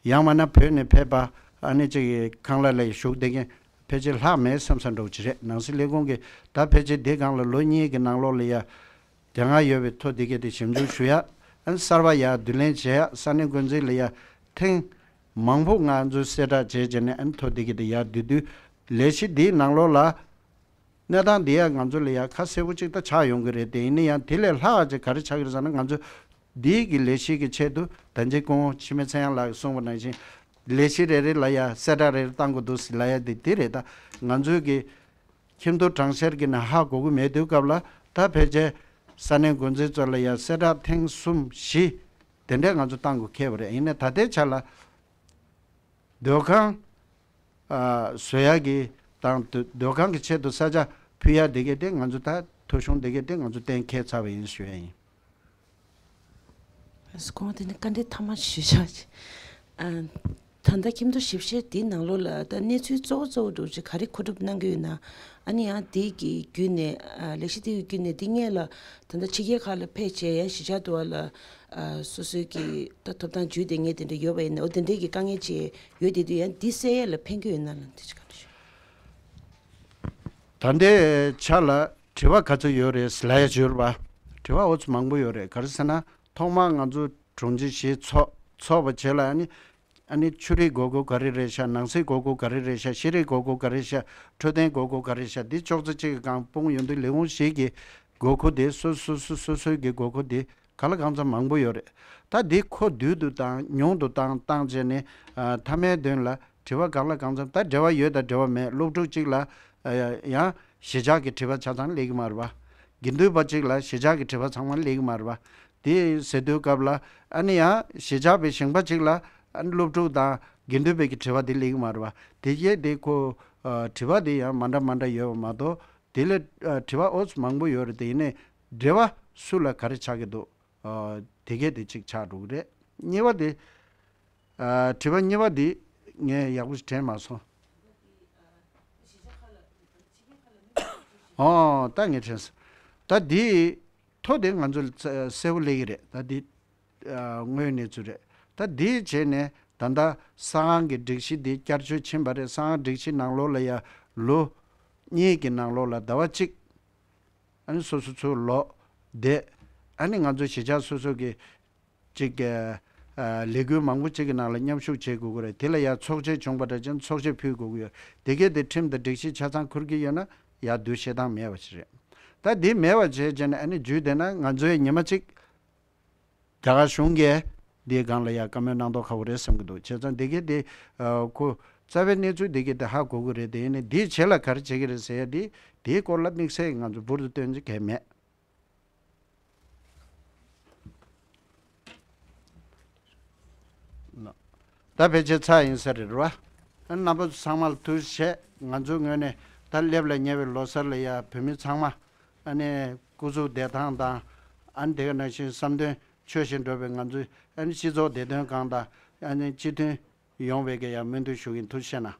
ཡང་མིན་ན་བོད་ནས་ཕེབས་པ་ ཨ་ནི་ཅིག་ཁང་གླ་ལ་བཞུགས་བསྡད་མཁན་ཕལ་ཆེར་ལྷག་མེད་བསམ་ས་འདྲ་བོ་ཅིག་རེད། ནང་སྲིད་ལས་ཁུངས་ཀྱིས་ད་ཕལ་ཆེར་འདི་སྒང་ལ་ལོ་གཉིས་ཀྱི་ནང་ལོགས་ལ་ཡ་དེ་སྔ་ཡོད་པའི་ཐོ་འདི་གས་དེ་ཞིབ་འཇུག་ཞུ་ཡ། ཨ་ནི་གསར་པ་ཡ་བསྡུ་ལེན་བྱེད་ཡ། ས་གནས་འགོ་འཛིན་ལ་ཡ་ཐེངས་མང་པོ་ང་ཚོས་གསལ་བསྒྲགས་བྱས་བྱས་ནས་ཨ་ནི་ཐོ་འདི་གས་དེ་ཡར་བསྡུས་དུས་ལས་གཞི་འདིའི་ནང་ལོགས་ལ། གནས་སྟངས་འདི་ཡང་ང་ཚོ་ལ་ཡང་ཁ་གསལ་པོ་གཅིག་ད་ཆགས་ཡོང་གི་རེད་དེ། ཡིན་ན་ཡང་དེ་ལས་ལྷག་ཅིག་ག་རེ་ཆགས་ཀྱི་རེད་ཟེར་ན། ང་ཚོ་འདིའི་གི་ལས་གཞི་གི་ཆེད་དུ་ད་ཅི་སྐུ་ངོ་འཆི་མེད་ཚེ་དབྱངས་ལགས་ཀྱིས་གསུངས་པ་ནང་བཞིན་ལས་གཞི་རེ་རེ་ལ་ཡང་གསལ་བསྒྲགས་རེ་རེ་བཏང་དགོས་འདུག་ཟེར་ལབ་ཡ་དེ་དེ་རེད། ད་ང་ཚོའི་གི་ཁྱིམ་ཐོ་གྲངས་བཤེར་གྱི་ནང་ཧ་གོ་གི་མེད་དུས་སྐབས་ལ་ད་ཕལ་ཆེར་ས་གནས་འགོ་འཛིན་ཚོ་ལ་ཡང་གསལ་བསྒྲགས་ཐེངས་གསུམ་བཞི་དེ་འདྲས་ང་ཚོ་བཏང་དགོས་ཁེལ་བ་རེད། ཡིན་ནའི་ད་ལྟའི་ཆ་ལ། སྡོད་ཁང་ཨ་བཟོ་ཡ་གི་དང་སྡོད་སྡོད་ཁང་གི་ཆེད་དུ་ས་ཆ་ཕུལ་ཡ་དེ་གས་དེ་ང་ཚོ་ད་ཐོ་གཞུང་དེ་གས་དེ་ང་ཚོ་གཏན་འཁེལ་ཚར་བ་ཡིན་ཞུ་ཡ་ཡིན། སྐུ་ངོ་དེ་ནི་བཀའ་འདྲི་ཐ་མ་ཞུ་བྱ་ཅིག་ཨ། ད་ལྟ་ཁྱིམ་ཐོ་ཞིབ་བཤེར་དེའི་ནང་ལོགས་ལ་ད་གནས་ཚུལ་གཙོ་བོ་གཙོ་བོ་འདྲ་ཅིག་ག་རེ་མཁོ་སྒྲུབ་གནང་གི་ཡོད་ན། ཨ་ནི་ཡང་དེ་གི་བརྒྱུད་ནས་ཨ་ལས་གཞི་དེ་གི་བརྒྱུད་ནས་འདི་སྔོན་ལ་ད་ལྟ་ཕྱི་རྒྱལ་ཁག་ལ་ཕེབས་བྱས་ཡང་གཞིས་ཆགས་དུ་བ་ལ་ཨ་སོ་སོའི་གི་ད་ཐོབ་ཐང་བརྒྱུད་དེ་ངས་དེ་འདྲ་ཡོད་པ་ཡིན་ན། འོ་དེ་འདྲའི་གི་དཀའ་ངལ་ཅིག་ཡོད་དེ་དུས་ཡང་འདི་སེལ་ཡས་ལ་ཕན་གྱི་ཡོད་ན་ལབ་དེ་ཅིག་ག་འདྲ་ཞུ། ད་ལྟའི་ཆ་ལ་དྲི་བ་ག་ཚོད་ཡོད་རེད་ལབ་ཡ་བྱུར་བ། དྲི་བ་འོ་ཚོད་མང་པོ་ཡོད་རེད། ག་རེ་ཟེར་ན་ཐོག་མར་ང་ཚོ་དྲུང་ཆེ་བཞི་ཚོགས་ཚོགས་པ་བྱས་ལ་ཨ་ནི་ཨ་ནི་ཆུ་རིགས་དགོས་མཁོ་ག་རེ་རེད་ཤག་ནང་སྲིད་དགོས་མཁོ་ག་རེ་རེད་ཤག་ཤེས་རིག་དགོས་མཁོ་ག་རེ་ཤག་འཕྲོད་བསྟེན་དགོས་མཁོ་ག་རེ་ཤག་འདི་ཅོག་ཙེ་གཅིག་གི་སྒང་སྤུངས་ཡོང་དུས་ལས་ཁུངས་ཤིག་གི་དགོས་མཁོ་དེ་སོ་སོ་སོ་སོ་སོའི་གི་དགོས་མཁོ་དེ་གང་ལ་གང་འཚམ་མང་པོ་ཡོད་རེད། ད་འདི་མཁོ་བསྡུས་དུ་བཏང་ཉུང་དུ་བཏང་བཏང་བྱས་ནས་ཨ་མཐའ་མའི་དོན་ལ་དྲི་བ་གང་ལ་གང་འཚམ། ད་འབྲེལ་བ་ཡོད་དང་འབྲེལ་བ་མེད། སློབ་ཕྲུག་གཅིག་ལ་ཨ་ཡང་གཞིས་ཆགས་ཀྱི་དྲི་བ་ཆ་ཚང་སླེབས་ཀྱི་མ་རེད་པ། དགེ་འདུན་པ་གཅིག་ལ་གཞིས་ཆགས་ཀྱི་དྲི་བ་ཚང་མ་སླེབས་ཀྱི་མ་རེད་པ། དེ་ཟེར་དུས་སྐབས་ལ་ཨ་ནི་ཡང་གཞིས་ཆགས་པའི་ཞིང་པ་གཅིག་ལ་ཨ་ནི་སློབ་ཕྲུག་དང་དགེ་འདུན་པའི་གི་དྲི་བ་དེ་སླེབས་ཀྱི་མ་རེད་པ། དེ་རྗེས་དེ་ཁོ་ཨ་དྲི་བ་དེ་ཡང་མ་འདྲ་མ་འདྲ་ཡོད་པ་མ་གཏོགས་དེ་ལས་ཨ་དྲི་བ་ཨོ་ཙམ་མང་པོ་ཡོད་རེད། དེ་ཡིན་ནའི་འབྲེལ་བ་སུ་ལ་ག་རེ་ཆགས་ཀྱི་འདུག་ཨ་དེ་གས་དེ་གཅིག་ཆགས་འགྲོ་གི་རེད། གཉིས་པ་དེ་ཨ་དྲི་བ་གཉིས་པ་དེ་ངས་ཡག་པོ་ཞིག་དྲན་མ་སོང་། ཨོ་ད་ངས་དྲན་སོང་། ད་དེ་ཐོ་དེ་ང་ཚོ་ལ་གསལ་པོ་སླེབས་ཀྱི་རེད། ད་དེ་ཨ་དངོས་གནས་ཚུལ་རེད། ད་དེ་བྱས་ནས་ད་ལྟ་ས་ཁང་གི་སྒྲིག་གཞི་དེ་བསྐྱར་བཅོས་ཕྱིན་པ་རེད། ས་ཁང་སྒྲིག་གཞི་ནང་ལོགས་ལ་ཡ་ལོ་གཉིས་ཀྱི་ནང་ལོགས་ལ་ཟླ་བ་གཅིག་ཨ་ནི་སོ་སོ་ཚུར་ལོག་བསྡད། ཨ་ནི་ང་ཚོ་གཞིས་ཆགས་སོ་སོ་གི་ཅིག་གི་ཨ་ལས་འགུལ་མང་པོ་ཅིག་གི་ནང་ལ་མཉམ་ཞུགས་བྱེད་དགོས་ཀྱི་རེད། དེ་ལ་ཡ་ཚོགས་ཆེན་བྱུང་པ་འདྲ་ཅན་ཚོགས་ཆེན་ཕུལ་དགོས་ཀྱི་ཡོད། དེ་གས་དེ་ཁྲིམས་དང་སྒྲིག་གཞི་ཆ་ཚང་འཁུར་གྱི་ཡོད་ན་ཡ་བསྡུ་བཤད་སྟངས་མེད་པ་ཞིག་རེད། ད་འདི་མེད་པ་བྱས་བྱས་ནས་ཨ་ནི་བརྒྱུད་བསྡད་ན་ང་ཚོའི་ཉི་མ་གཅིག་རྒྱ་གར་གཞུང་གིས་འདིའི་སྒང་ལ་ཡ་བཀའ་མོལ་གནང་མདོག་ཁ་པོ་རེད་བསམ་གྱི་འདུག་བྱས་ཙང་འདི་གས་དེ་ཨ་ཁོ་རྩ་བའི་གནས་ཚུལ་འདི་གས་དེ་ཧ་གོ་གི་རེད། དེ་ཡིན་ནའི་འདིའི་རྗེས་ལ་ག་རེ་བྱེད་ཀྱི་རེད་ཟེར་ཡ་དེ་དེའི་སྐོར་ལ་དམིགས་བསལ་ང་ཚོ་འབུར་དུ་བཏོན་རྒྱུ་གལ་མེད། ད་ཕལ་ཆེར་ཚར་ཡིན་ས་རེད་ར། ཨ་རྣམ་པ་ཚོ་ཚང་མ་ལ་ཐུགས་རྗེ་ཆེ། ང་ཚོའི་ངོས་ནས་ད་སླེབས་ལ་ཉེ་བའི་ལོ་གསར་ལ་ཡ་བོད་མི་ཚང་མ་ཨ་ནི་སྐུ་གཟུགས་བདེ་ཐང་དང་ཨ་ནི་དེ་ག་ནང་བཞིན་བསམ་དོན་ཆོས་བཞིན་འགྲུབ་པའི་ང་ཚོའི་ཨ་ནི་སྤྱི་ཚོགས་བདེ་དོན་སྒང་དང་ཨ་ནི་སྤྱི་མཐུན་ཡོང་བའི་གི་ཡ་སྨོན་འདུན་ཞུ་གི་ཡིན། ཐུགས་རྗེ་ཆེ་གནང་།